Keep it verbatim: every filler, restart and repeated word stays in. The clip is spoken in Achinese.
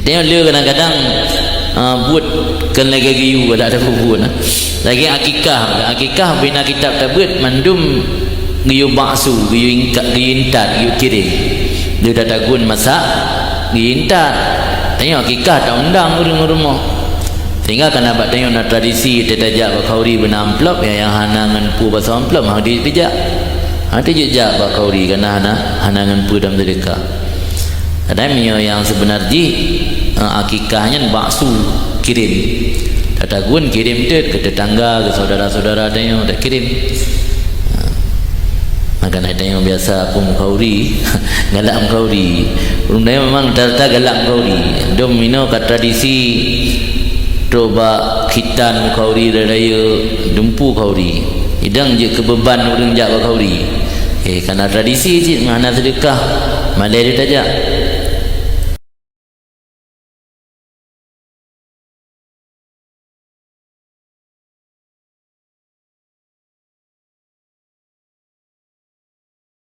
Tanyoe le kadang-kadang, ah, buet kon lagèe geuyue, adak tabu buet, ah. Lagèe akikah, akikah bina kitab tabeuet mandum geuyue baksu, geuyue ingkat, geuyue intat, geuyue kirém. Le tatagun masak, geuyue intat. Tanyoe akikah taundang ureueng u rumoh. Sehingga kana bak tanyoe na tradisi, tajak bak khauri beuna amplop, ya, nyang hana ngon peue basoe amplop, hana jijak. Hana jijak bak khauri, kana hana, hana ngon peue dan seudeukah. Kadang meunyoe nyang seubeuna jih, eh, akikah nyan baksu kirém. Tatagun kirém teuk keu tetangga, keu saudara-saudara tanyoe takirém. Ha. Maka tanyoe biasa pun khauri, galak khauri. Ureueng tanyoe memang rata-rata galak khauri. Dum inoe ka tradisi trok bak khitan khauri raya-raya dumpu khauri. Idang jeuet keu beban ureueng jak bak khauri. Eh, kana tradisi cit, hana seudeukah, malèe lé tajak.